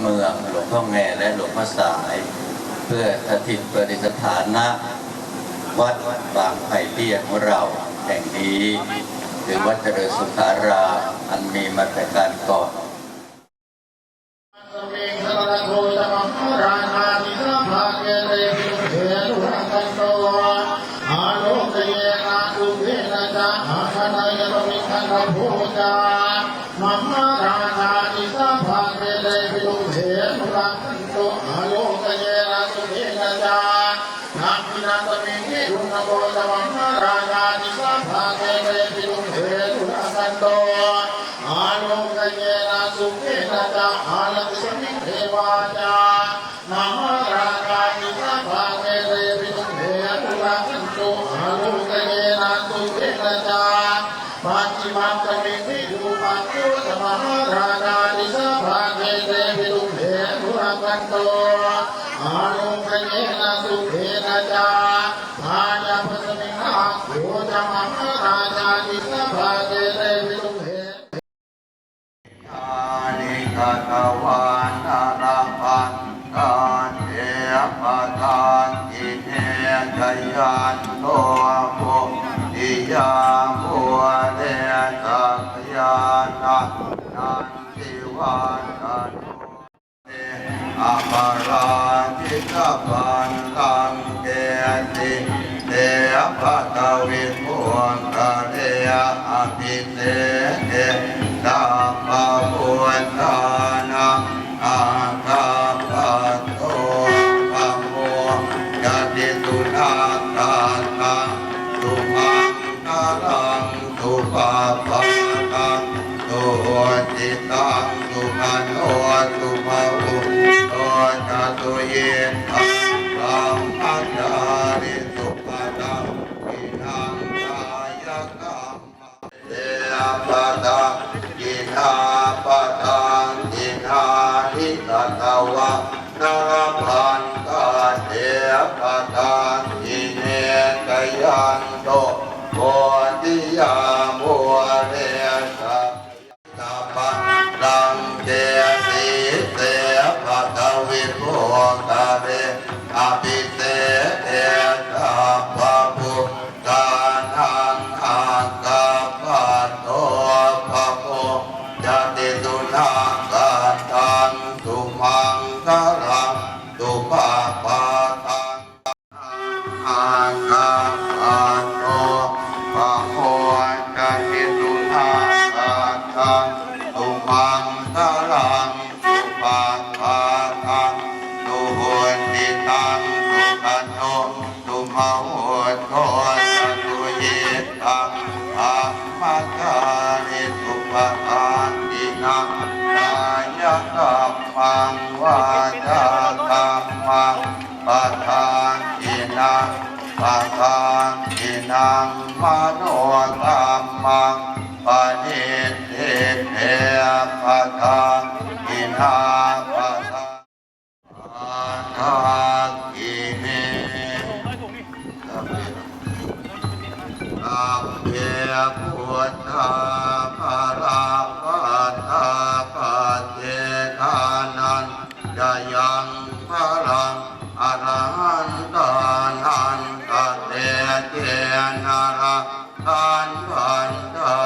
ເມືອງ ຫຼວງພໍ່ແງ ແລະ ຫຼວງພໍ່ສາຍ ເພື່ອສະຖິດປະດິດສະຖານ ນະ ວັດບາງໄຜ່ເຕ້ຍຂອງເຮົາແຫ່ງນີ້ ຫຼື ວັດຈະເລີນສຸຂາລາມ ອັນມີມາແຕ່ການກ່ອນ. ສະມິງສະກະໂທຈະມະຫາຣາຊາຕິສະພາເກເຕປິທຸເຂທຸລະຄັນໂຕ ອາໂລກະເຍນະສຸເຂນະຈາ ອາຄະນາຍະສະມິງຄັນທະໂພຈາ ມະຫາຣາຊາຕິສະພາເກເຕປິທຸເຂທຸລະຄັນໂຕ ອາໂລກະເຍນະສຸເຂນະຈາ ທັກຂິນາສະມິງວິລຸນນະໂກຈະມະຫາຣາຊາຕິສະພາເກເຕປິທຸເຂທຸລະຄັນໂຕ ອາໂລກະເຍນະສຸເຂນະຈາ ອາລັກຂະສະມິງເທວາຈາ ມະຫາຣາຊາຕິສະພາເກເຕປິທຸເຂທຸລະຄັນໂຕ ອາໂລກະເຍນະສຸເຂນະຈາ ປັດຈິມັງສະມິງວິຣູປັກໂຂຈະມະຫາຣາຊາຕິສະພາເກເຕປິທຸເຂທຸລະຄັນໂຕ ອາໂລກະເຍນະສຸເຂນະຈາ ພາຍາປະສະມິງນາໂກຈະມະຫາຣາຊາຕິສະພາເກເຕປິທຸເຂ ຍານິກະຕະວານາລະພັນຕາເຕ ປະທັງກິເນຈະຍັນໂຕ ໂພທິຍາມູເລ ສັກກະຍາຕານັນທິວັດຕະໂນ ເຕ ອະປະລາຈິຕະບັນລັງເກ ສິເດ ປະທະວິໂພຄະເລ ອະພິເສເກ ສັບພະພຸດທານັງ ອາກາປະໂຕ ປະໂມຈະຕິ ສຸນາກາຕັງ ສຸມັງຄະລັງ ສຸປະພາຕັງ ສຸຫຸດທິຕັງ ສຸຂະໂນ ສຸພະໂຫໂຕ ຈະສຸຍິດທັງ ບຣຳມະຈາຣິສຸ ປະທັງກິນັງ ກາຍະກຳມັງ ເຕ ປະທັງກິນາ ປະທັງກິນາ ນິກະຕະວານາລະພັນຕາເຕ ປະທັງກິເນຈະຍັນໂຕ ໂພທິຍາມູເລ ສັກກະຍາຕາບັນລັງເກ ສິເດ ປະທະວິໂພຄະເລ ອະພິເສເກ ສັບພະພຸດ ທານັງ ອາກາປະໂຕ ປະໂມຈະຕິ ສຸນາກາຕັງ ສຸມັງຄະລັງ ສຸປະພາຕັງ ອາກາປະໂຕ ປະໂມຈະຕິ ສຸນາກາຕັງ ສຸມັງຄະລັງ ສຸປະພາຕັງ ສຸຫຸດທິຕັງ ສຸຂະໂນ ສຸພະໂຫໂຕ ຈະສຸຍິດທັງ ບຣຳມະຈາຣິສຸ ປະທັງກິນາ ກາຍະກຳມັງ ວາຈາກຳມັງ ປະທັງກິນາ ປະທັງກິນາ ມະໂນກຳມັງ ປະນິດທິເຕ ປະທັງກິນາ ປະທັງ ປະທັງກິເນ ສັບເພ ສັບເພ ພຸດທາ ພະລະ ປັດຖາ ປັດເຈການັນຈະຍັງ ພະລັງ ອະລະຫັນຕານັນຕະເຕເຈນະ ລະຫັນວັນຕາ